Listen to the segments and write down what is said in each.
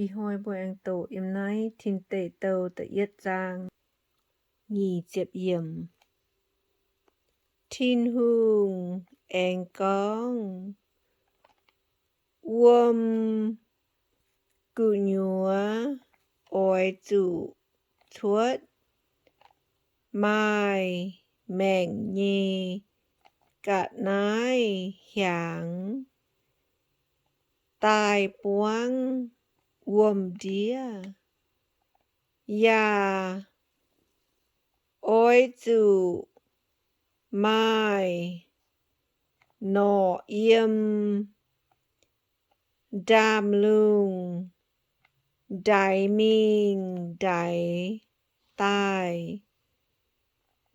Ih hnoi mbuo aengx doqc yiem naaiv Tin Deic Douh da'yietv zaang nyic ziepc yiemc. Tin-Hungh aengx gorngv, Wuom gu'nyuoz oix zuqc cuotv maaih maengc nyei ga'naaiv hiaangx daaih buangv wuom-ndiev, yaac oix zuqc maaih norqc yiem ndaamv-lungh ndaix mingh ndaix daaih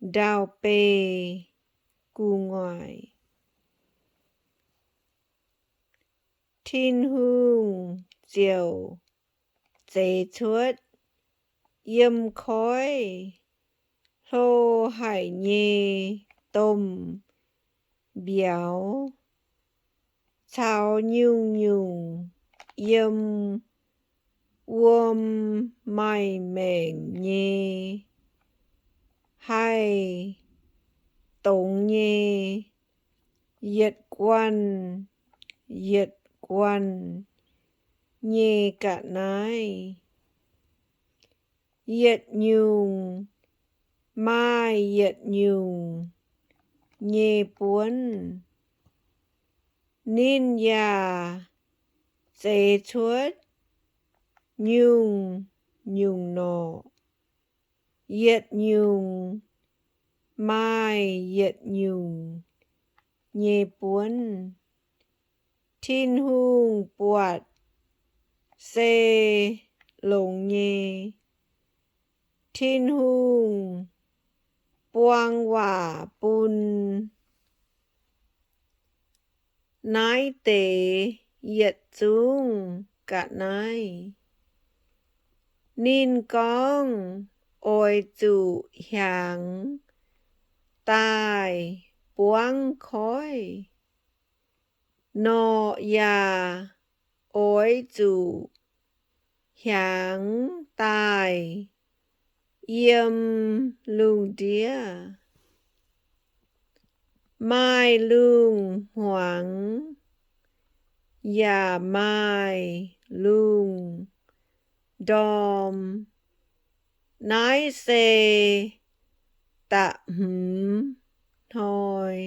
ndau-beih gu'nguaaic. Tin-Hungh ziouc zeix cuotv yiem koiv hlo haic nyei domh mbiauz caux nyungc-nyungc yiem wuom maaih maengc nyei haih dongz nyei yietc guanh yietc guanh nyei ga'naaiv, yietc nyungc maaih yietc nyungc nyei buonv. Ninh yaac zeix cuotv nyungc-nyungc norqc, yietc nyungc maaih yietc nyungc nyei buonv. Tin-Hungh buatc se longx nyei. Tin-Hungh buang waac bun naaiv deix yietc zungv ga'naaiv. Ninh gorngv, Oix zuqc hiaangx daaih buangv koiv. Norqc yaac oix zuqc hiaangx daaih yiem lungh ndiev. Maaih lungh hmuangx yaac maaih lungh ndorm. Naaiv se da'hmz hnoi.